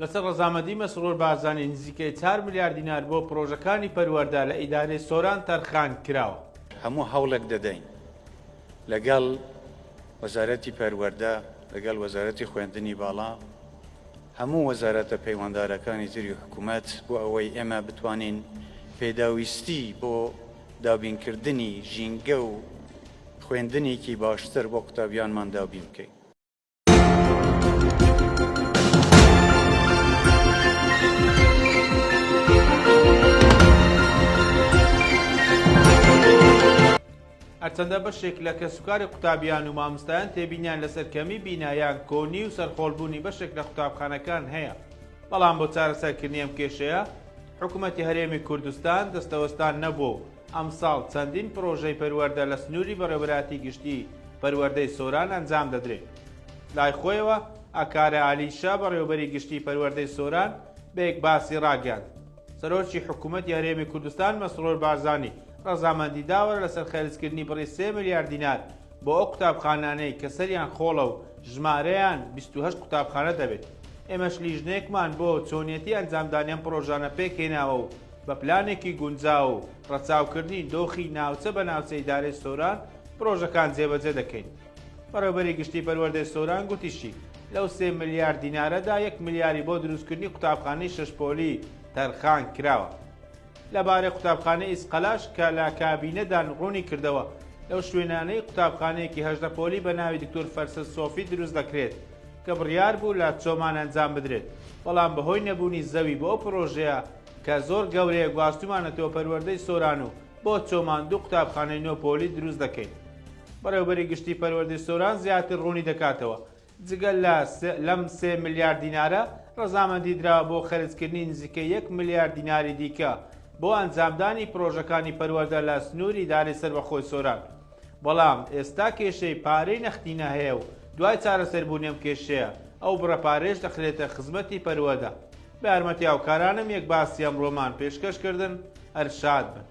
لەسەر ڕەزامەندی مەسرور بارزانی نزیکەی چار ملیار دینار بۆ پڕۆژەکانی پەروەردە لە ئیدارەی سۆران تەرخان کراوە. هەموو هەوڵێک دەدەین لەگەڵ وەزارەتی پەروەردە، لەگەڵ وەزارەتی خوێندنی باڵا، هەموو وەزارەتە پەیوەندارەکانی تری حکوومەت بۆ ئەوەی ئێمە بتوانین پێداویستی بۆ دابینکردنی ژینگە و خوێندنێکی باشتر بۆ قوتابیانمان دابین بکەین. هەرچەندە بەشێک لە کەسوکاری قوتابیان و مامۆستایان تێبینیان لەسەر کەمی بینا یان کۆنی و سەرخۆڵبوونی بەشێک لە قوتابخانەکان هەیە، بەڵام بۆ چارەسەرکردنی ئەم کێشەیە حکومەتی هەرێمی کوردستان دەستەوەستان نەبووە و ئەمساڵ چەندین پڕۆژەی پەروەردە لە سنووری بەڕێوەبەرایەتی گشتی پەروەردەی سۆران ئەنجام دەدرێت. لای خۆیەوە ئاکارە عەلی شا بەڕێوەبەری گشتی پەروەردەی سۆران بە یەکباسی ڕاگەیاند، سەرۆکی حکوومەتی هەرێمی کوردستان مەسرور بارزانی ڕەزامەندی داوە لەسەر خەرجکردنی بڕی سێ ملیار دینار بۆ ئەو قوتابخانانەی کە سەریان خۆڵە و ژمارەیان 28 قوتابخانە دەبێت. ئێمەش لیژنەیەکمان بۆ چۆنیەتی ئەنجامدانی ئەم پڕۆژانە پێکهێناوە و بە پلانێکی گونجاو و ڕەچاوکردنی دۆخی ناوچە بە ناوچە ئیدارەی سۆران پڕۆژەکان جێبەجێ دەکەین. بەڕێوەبەری گشتی پەروەردەی سۆران گوتیشی، لەو سێ ملیار دینارەدا یەک ملیاری بۆ دروستکردنی قوتابخانەی شەش پۆلی تەرخان کراوە. لەبارەی قوتابخانەی ئیسقەلاش کە لە کابینەدان ڕوونی کردەوە، لەو شوێنانەی قوتابخانەیەکی 18 پۆلی بە ناوی دکتۆر فەرسەت سۆفی دروست دەکرێت کە بڕیار بوو لە چۆمان ئەنجام بدرێت، بەڵام بەهۆی نەبوونی زەوی بۆ ئەو پڕۆژەیە کە زۆر گەورەیە گواستوومانەتەوە پەروەردەی سۆران و بۆ چۆمان دوو قوتابخانەی نۆ پۆلی دروست دەکەین. بەڕێوەبەری گشتی پەروەردەی سۆران زیاتر ڕوونی دەکاتەوە، جگە لە لەم سێ ملیار دینارە، ڕەزامەندی دراوە بۆ خەرجکردنی نزیکەی یەک ملیار دیناری دیکە بۆ ئەنجامدانی پڕۆژەکانی پەروەردە لە سنووری ئیدارەی سەربەخۆی سۆران. بەڵام ئێستا کێشەی پارەی نەختینە هەیە و دوای چارەسەربوونی ئەم کێشەیە، ئەو بڕە پارەیەش دەخرێتە خزمەتی پەروەردە. بە یارمەتی هاوکارانم یەک باسی ئەمڕۆمان پێشکەش کردن، هەر شاد بن.